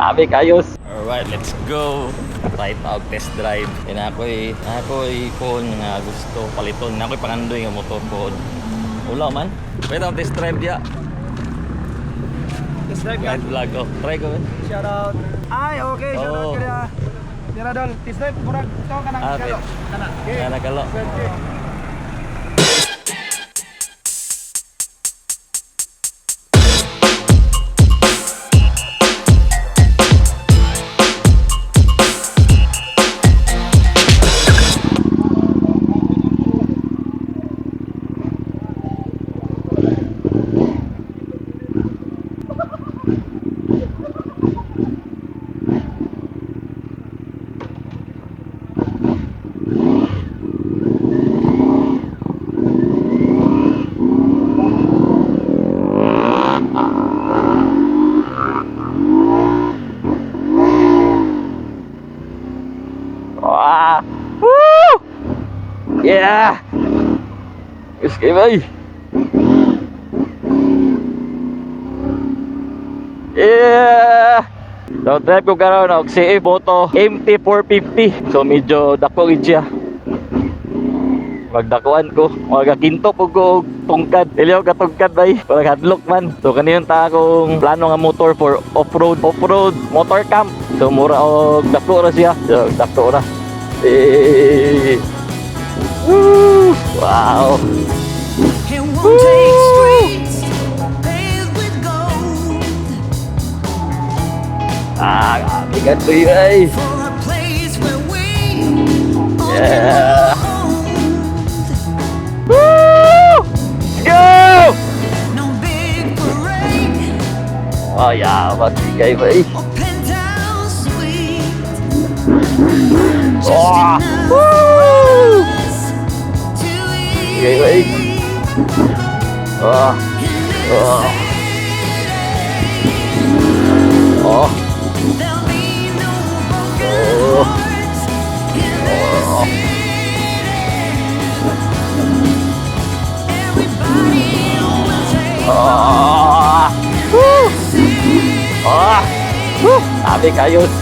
Abi kayos. Alright, let's go. Try ta og test drive. Yan ako'y phone nga gusto paliton. Ako'y pangandoy nga motor pod. Wala man. Pwede akong test drive diya. Test drive ka. Guide vlog oh. Try ko, man. Shout out. Ay, okay. Shout out Oo. ka niya. Dira dol. Test drive. Murag. Ito ka nang Ah, kalo. Kana. Okay. Kana kalo. Swerte. Ah! Woo! Yeah! Gusto kayo bay? Yeah! So drive ko karon og CF Moto MT450. So medyo dako gid siya. Magdakuan ko, magakinto po ko og tungkad. Dili ako katungkad bay, parang hadlok man. So kaniyon ta akong plano nga motor for off-road, off-road motor camp. So mura og dako ra siya. So dako ra. Eh. Woo! Wow. It won't take streets paved with gold Ah, grabe ka to yun, ay. for a place where we all Yeah. can hold. Woo! Let's go! No big parade Oh, yeah, matigay ba eh. or penthouse suite. Just Oh. enough Woo! for us to Sige, wait. eat Oh, in this Oh. city. Oh, There'll be no broken Oh. hearts in this Oh. city. Everybody will take Oh. Woo! this city. Ah! Woo! Sabi kayos.